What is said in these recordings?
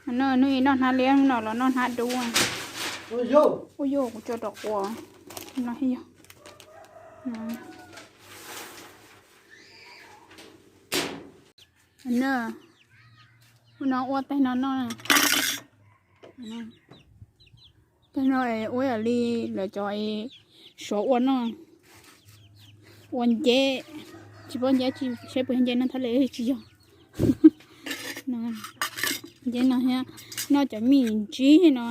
Hnub no noj hnab liab, hnub no los noj hnab dub. Ua yog kuv tso rau quas no thiab yog. Hnub no ua tag no noj. Tag no ua ib yam li lawv cov suav ua no, ua nceb, tsis paub nceb tsis, seb puas yog nceb no thab le tsis yog. Nceb no thiab, noj cov mij ntsib no.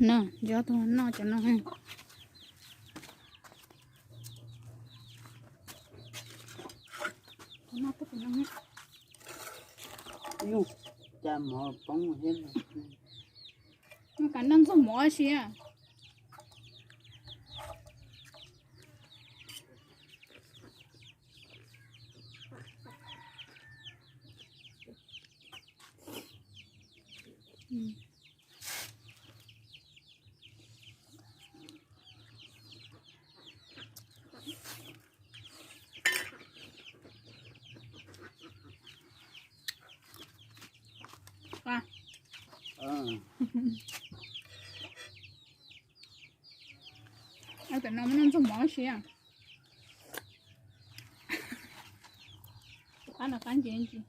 No, nco tau noj cov no. Cas mov poob thiab. Kav noj ntxuag mov si. Tam no muab noj ntxuag mov si. Tus qab no qab ntses ntsis,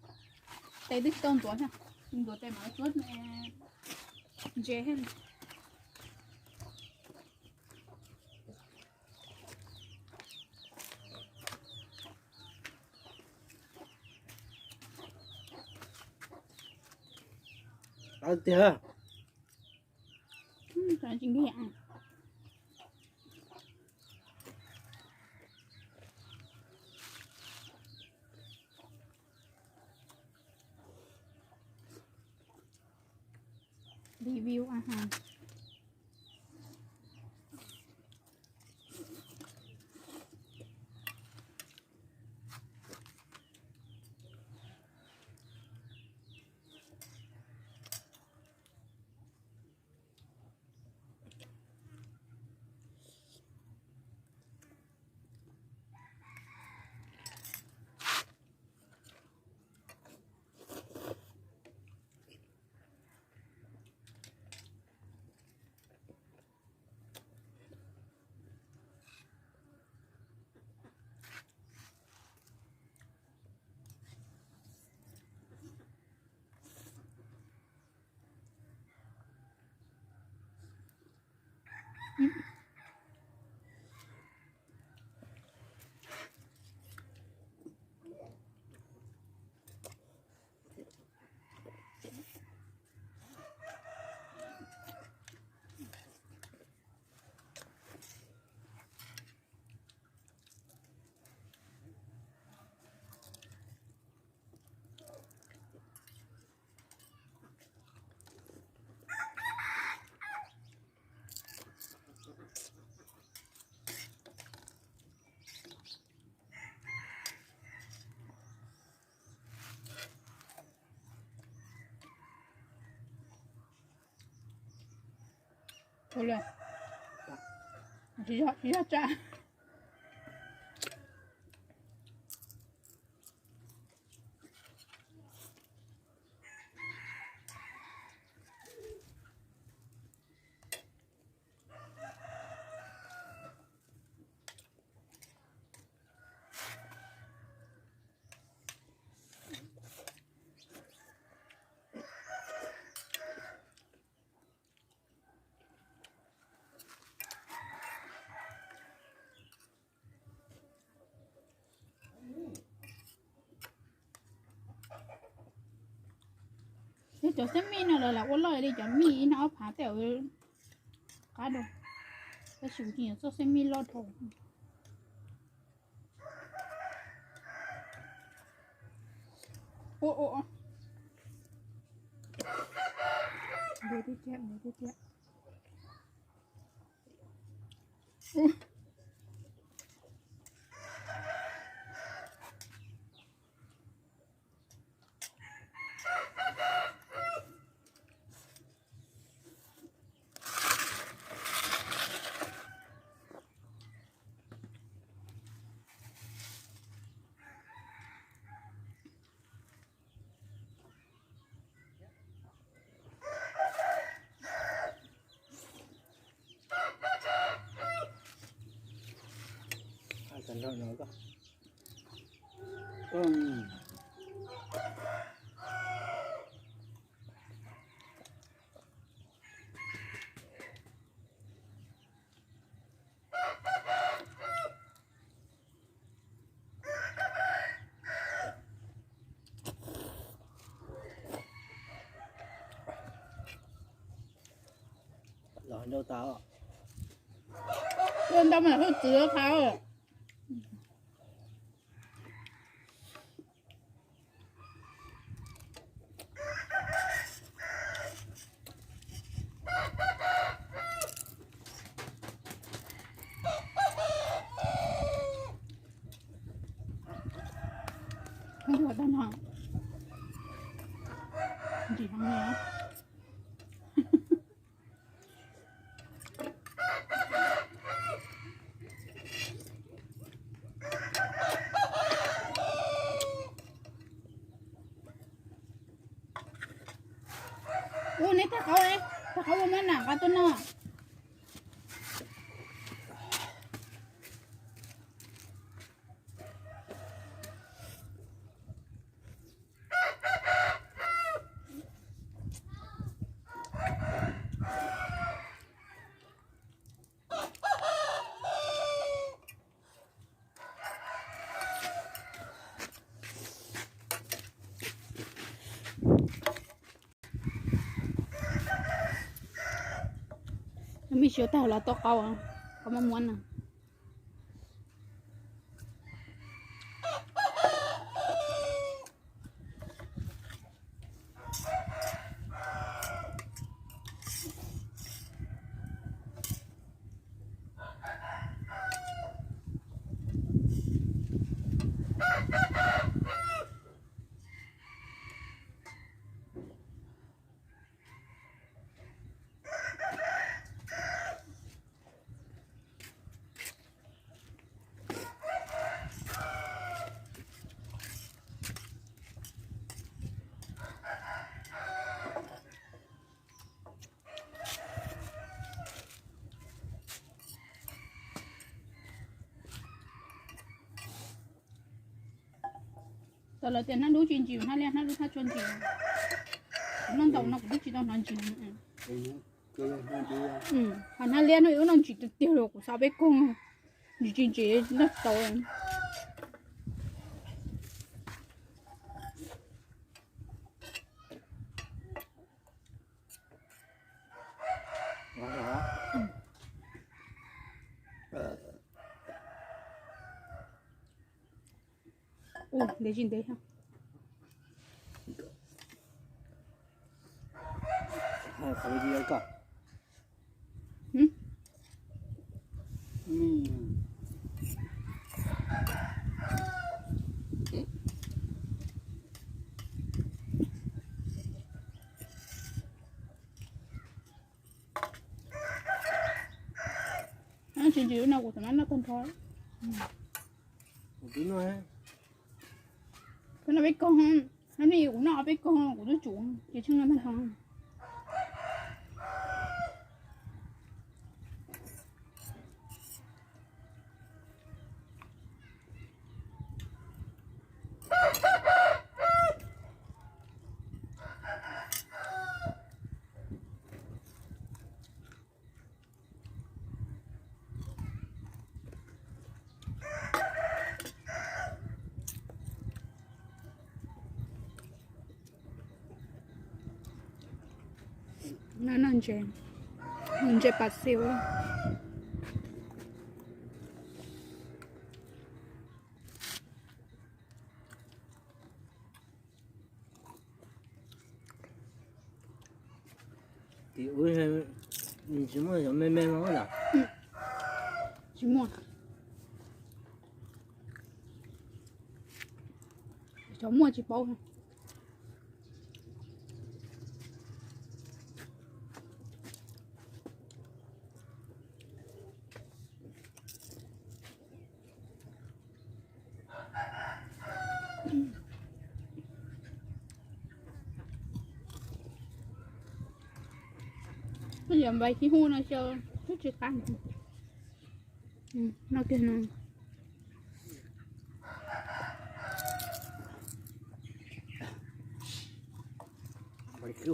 tes twb tsis tau ntxuav thiab, ntxuav tes mas tsuab ntses thiab. Tiag. Review อาหาร. Tsis yog tsam. Yog cov xeeb mij no lawv lam ua loj li cov mij ib no ob phav tej qab dua, tab sis kuv tsis nyiam txoj xeeb mij loj dhau. Ua ua ua. Ntev tiag tiag, ntev tiag tiag. Los ntau tas. Ua ntau mas hu txwv qhov. Ua tau no. Ntsim heev li. Ua neb tag qaub, tag qaub ua mab nam nqa tuaj noj. Mej siav tag los tau qaub, qaub mab muab na. Tau lawv tias hnab dub tsis ntsim, hnab liab hnab dub hnab tsua ntsim. Kuv noj ntau no kuv twb tsis tau hnov ntsim. Ho hnab liab no yuav noj ntsim tiag tiag li, kuv xav peb koog ntsim tsis ntsim noj tau. Ua ntev tsis ntev thiab. Tsis ntsim no kuv tseem noj tag nrho. Koj noj peb koog, hnub no kuv noj peb koog kuv twb tsum ces tsheej noj tag nrho. No noj ntses, ntses pas xiu. Tim ub tsis muaj cov me me no lawm. Tsis muaj. Cov muaj tsis paub. Yog npais tsis hu no xyaw twb tsis qab. No kiag no.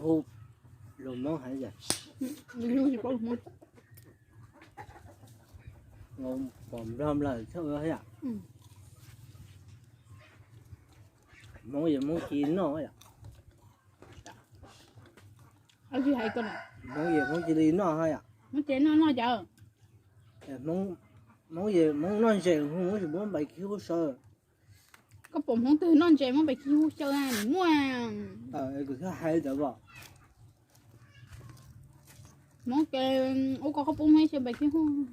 Hu lus Hmoob hais tias, pom Nplog lawm thiab yom. Hmoob yog Hmoob cia li noj yom. Hmoob yog Hmoob cia li noj yom. Hmoob cia li noj noj cov. Hmoob yog Hmoob noj ntses, Hmoob tsis muab npais khib huab xyaw. Koj pom Hmoob twg noj ntses muab npais khib huab xyaw, nws muaj. Kuv thiaj hais ntawd as. Hmoob ces ua koj qhob pub muab xyaw npais khib huab.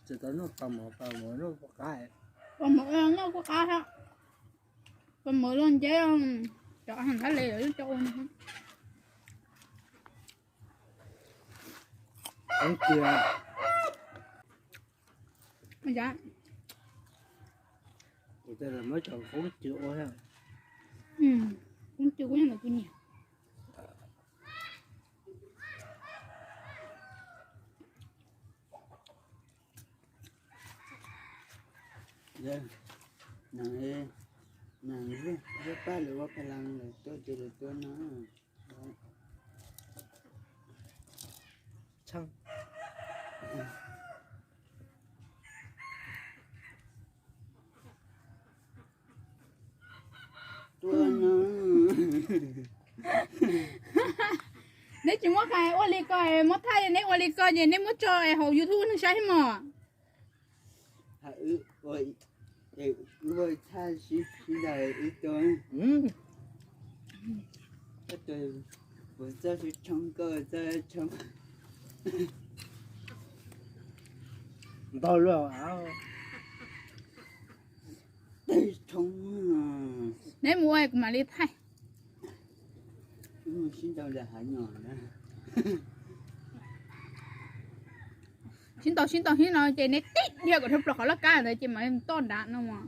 Tsis tau noj pas mov, pas mov noj puas qab? Pas mov noj puas qab thiab. Pas mov los nceb, cov thab le lawv cov ua no. Kuv muab cov koob cw ua, koob cw kuj yog ntawm kuv nyiam. Neeg, neeg lub pab lawv ua pha laj lawm tuaj ces lawv tuaj no. Neb tsis muab hais ua li ko, muab thaij neb ua li ko ces neb muab tso hauv YouTube neeg saib mog. Ntau luaj. Neb mus ua kuv mam li thaij. Sib ntaus sib ntaus sib no ces neb tib dhia kom dhau plaws qhov laj kab ntawd ces mam toj nrad no mas.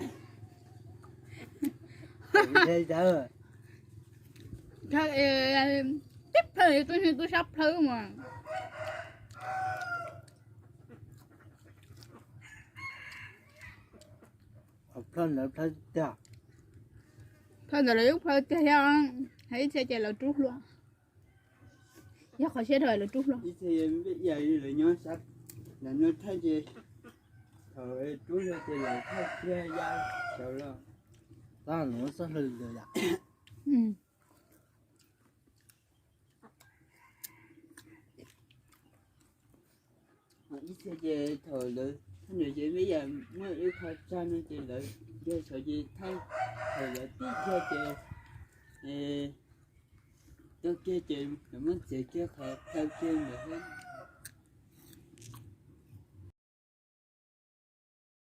Tib plhaw tus tub sab plhaw mas. Plhaw ntawd plhaw tiag. Plhaw ntawd lawv yeej plhaw tiag thiab, hais ib txhia ces lawv rub hlua. Yog qhov siab dhau lawv rub hlua. Ib txhia lawv nyob sab, lawv nyob thaj ces thaum rub hlua ces lawv thaj kiag ya sawv los. Tab nuv txoj hlua lawm yom. Ib txhia ces thaum lawv thaj ntawd ces peb yam muaj ib qho tsag no ces lawv kiag sawv ces thaij, thaum lawv tib kiag ces tuaj kiag ces lawv muab txiav kiag qhov plhaw kiag ntawd thiab.